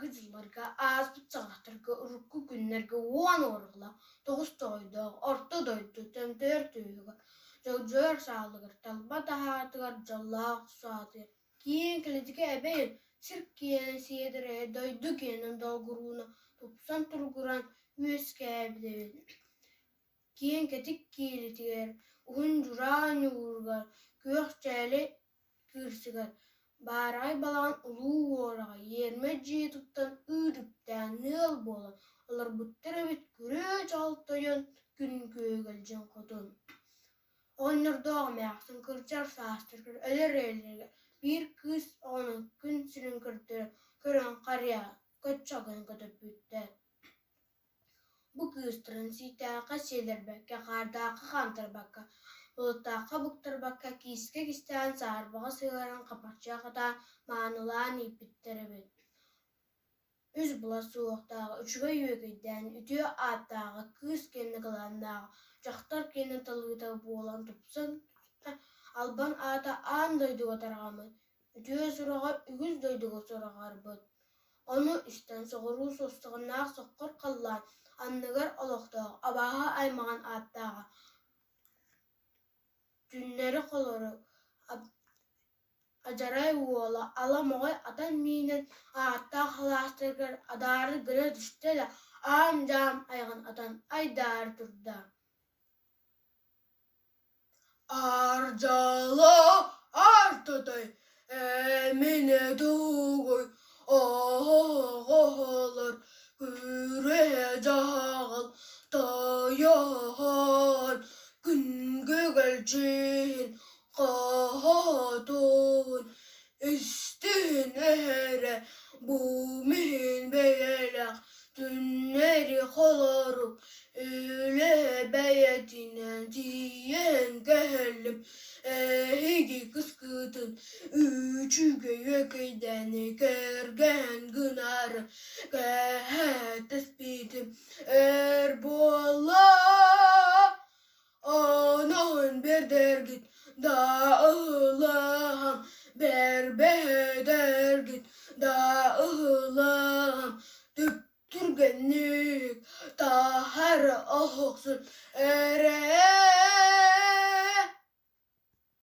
Былыргы дьылларга, ааспыт саҕахтарга, урукку күннэргэ уон уоруһулаах, тоҕус тоҕойдоох орто дойду томтойор түөһүгэр, дьогдьойор саалыгар, талба таһаатыгар дьоллоох саатыгар киэҥ кэлэтикэ эбэйин, сир киэнэ сиэдэрэйэ, дойду киэнэ долгурууна тупсан туругуран үөскээбит эбит. Киэҥ кэтит киэлитигэр, уһун дьураа ньууругар, күөх чээли кыырсыгар, баараҕай балаҕан улуу уораҕай иэрмэ дьиэ туттан ыыр үптээн ыал буолан олорбуттар эбит күрүө-дьаҕыл тойон күн күөгэлдьин хотун. Оҕонньордоох эмээхсин кырдьар саастарыгар өлөр өлөрүгэр биир кыыс оҕону күн сирин көрдөрө көрөн харыйа көччөх гынан көтүппүттэр. Бу кыыстарын сииктээххэ сиэллэрбэккэ, хаардаахха хаамтарбакка, былыттаахха быктарбакка киискэ кистээн саарбаҕа сыһыаран хаппахчыга хатаан маанылаан ииппиттэр эбит. Үс былас суһуохтааҕа, үчүгэй үөгэйдээн, үтүө ааттааҕа, кыыс киэнэ кылааннааҕа, дьахтар киэнэ талыыта буолан тупсан албан аата аан дойдуга тарҕаммыт, үтүө сураҕа үгүс дойдуга сураҕырбыт. Ону истэн соҕуруу суостуганнаах соххор халлаан анныгар олохтоох абааһы аймаҕын ааттааҕа Түннэри холорук Адьарай уола ала моҕой атан миинэн ааттаах алаастарыгар адаары гына түстэ да аам-дьаам айаҕын атан айдаара турда Ардьала артатай, эминэ тугуй, оһоҕоһолор күрүө-дьаһаҕал тойоһон, күнгүгэлдьиһин хаһаатун, истиһин эһэрэ бу миһин бэйэлээх түннэри холорук үлэ бэйэтинэн тиийэн кэһэллим эһиги кыскытын үчүгэй үөкэйдэни кэргэн гынары кэһэтэспитим эр буолла Онон бэрдэргит да ыһылаһам, бэрбэһэдэргит да ыһылаһам, түп-түргэнник таһара оһохсун эрэ.